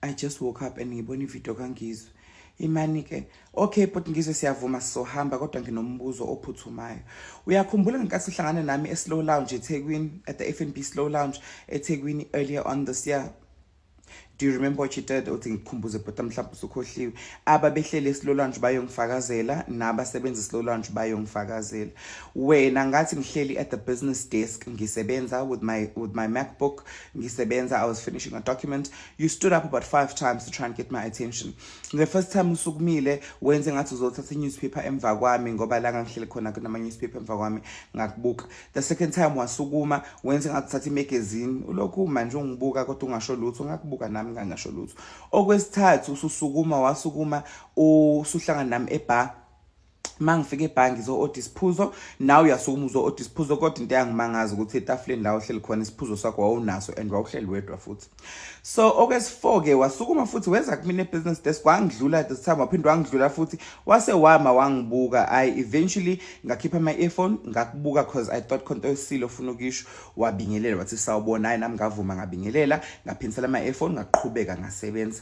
I just woke up and ngibona ivideo kaNgizwe. Imani ke. Okay, but Ngizwe, siyavuma, sizohamba, kodwa nginombuzo ophuthumayo. Uyakhumbula ngenkathi uhlangana nami eSlow Lounge eThekwini, at the FNB Slow Lounge eThekwini earlier on this year? Do you remember what you did? Uthi ngikukhumbuze, but mhlawumbe usukhohliwe. Ababehlele eSlow Lounge bayongifakazela, nabasebenza eSlow Lounge bayongifakazela. Wena, ngathi ngihleli at the business desk, ngisebenza with my MacBook, ngisebenza, I was finishing a document. You stood up about five times to try and get my attention. The first time usukumile, wenze ngathi uzothatha i-newspaper emva kwami, ngoba la ngangihleli khona kunama newspaper emva kwami. Ngakubuka. The second time wasukuma, wenze ngathi uthatha imagazine, ulokhu manje ungibuka kodwa ungasho lutho. Ngakubuka nami, ngangasho lutho. Okwesithathu ususukuma, wasukuma usuhlangana nami ebar. Mangifika ebhangi ngizo-order isiphuzo, nawe uyasukuma uzo-order isiphuzo, kodwa into eyangimangaza ukuthi etafuleni la uhleli khona isiphuzo sakho wawunaso, and wawuhleli wedwa futhi. So okwesi-four-ke wasukuma futhi weza kumina e-business desk, wangidlula this time, waphinde wangidlula futhi, wase wama wangibuka. I eventually ngakhipha ama-earphone, ngakubuka, 'cause I thought khonto esile ofuna ukisho. Wabingelela, wathi, "Sawubona." Hayi, nami ngavuma, ngabingelela, ngaphindisela ama-earphone, ngaqhubeka ngasebenza.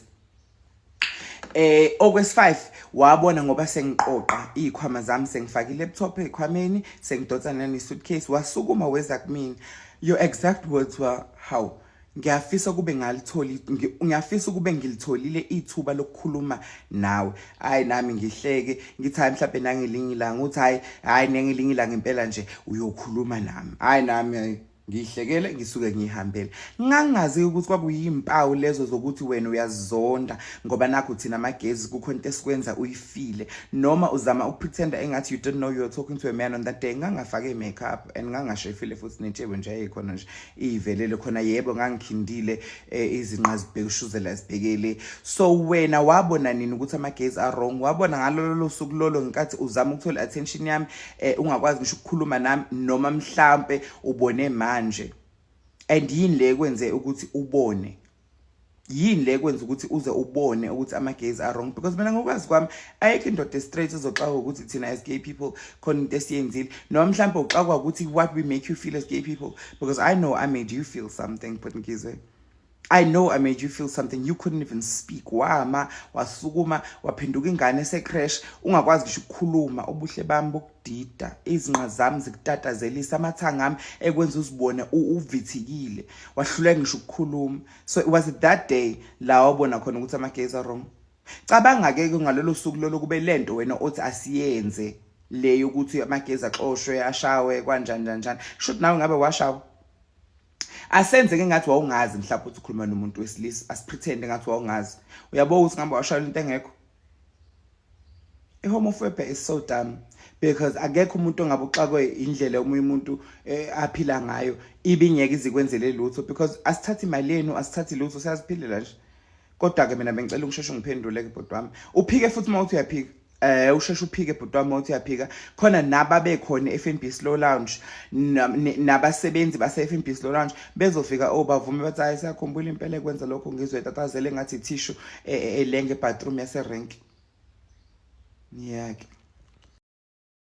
Okwesi-5 wabona ngoba sengiqoqa izikhwama zami, sengifaka i-laptop ezikhwameni, sengidonsa nane-suitcase, wasukuma weza kumina. Your exact words were, "How ngiyafisa kube ngalitholi, ngiyafisa ukube ngilitholile ithuba lokukhuluma nawe." Hayi, nami ngihleke, ngithi, "Hayi, mhlawumbe nangelinye ilanga." Uthi, "Hayi, hayi, nengelinye ilanga impela nje uyokhuluma nami." Hayi, nami ngihlekele, ngisuke ngihambele. Ngangazi ukuthi kwakuyimpawu lezo zokuthi wena uyazonda, ngoba nakho thina amagezi kukhona into esikwenza uyifile, noma uzama ukupretenda engathi you didn't know you were talking to a man on that day. Ngangafake makeup and ngangashefile futhi, nentshebe nje ayikhona nje, ivelele khona. Yebo, ngangikhindile, izinqa zibhekushuzela zibhekele. So wena wabona nini ukuthi amagezi are wrong? Wabona ngalolo suku lolo ngenkathi uzama ukuthola attention yami, ungakwazi ngisho ukukhuluma nami, noma mhlambe ubone manje? And yini le kwenze ukuthi ubone? Yini le kwenza ukuthi uze ubone ukuthi amagays are wrong? Because mina, ngokwazi kwami, ayikho indoda straight ezoxakwa ukuthi thina as gay people khona into esiyenzile, noma mhlawumbe uxakwa ukuthi what we make you feel as gay people. Because I know I made you feel something, but Ngizwe, I know I made you feel something. You couldn't even speak. Wama, wasukuma, waphenduka ingane ese-creche, ungakwazi ngisho ukukhuluma. Ubuhle bami bokudida, izinqa zami zikutatazelisa, amathanga ami ekwenza uzibone uvithikile. Wahluleka ngisho ukukhuluma. So it was that day la wabona khona ukuthi ama-gays are wrong. Cabanga-ke ngalolo suku lolo kube lento wena othi asiyenze le yokuthi amagezi axoshwe, ashawe, kanjani njani njani. Shuthi nawe ngabe washawa. Asenze-ke ngathi wawungazi mhlawumbe ukuthi ukhuluma nomuntu wesilisa. Asipretende ngathi wawungazi. Uyabo ukuthi ngabe washayela into engekho. I-homophobia is so dumb, because akekho umuntu ongabe uxakwe indlela omunye umuntu aphila ngayo, ibingeke izikwenzele lutho, because asithathi imali yenu, asithathi lutho, siyaziphilela nje. Kodwa-ke mina bengicela ukusheshe ungiphendule-ke, bhuti wami. Uphike futhi uma uthi uyaphika, usheshe uphike, bhuti wami, uthi uyaphika. Khona nababekhona e-FNB Slow Lounge, nabasebenzi base-FNB Slow Lounge bezofika, oh, bavume bathi, "Hayi, siyakhumbula impela ekwenza lokho." Ngizwe tatazele ngathi ithishu elenge ebathroom yaserenki. Yake.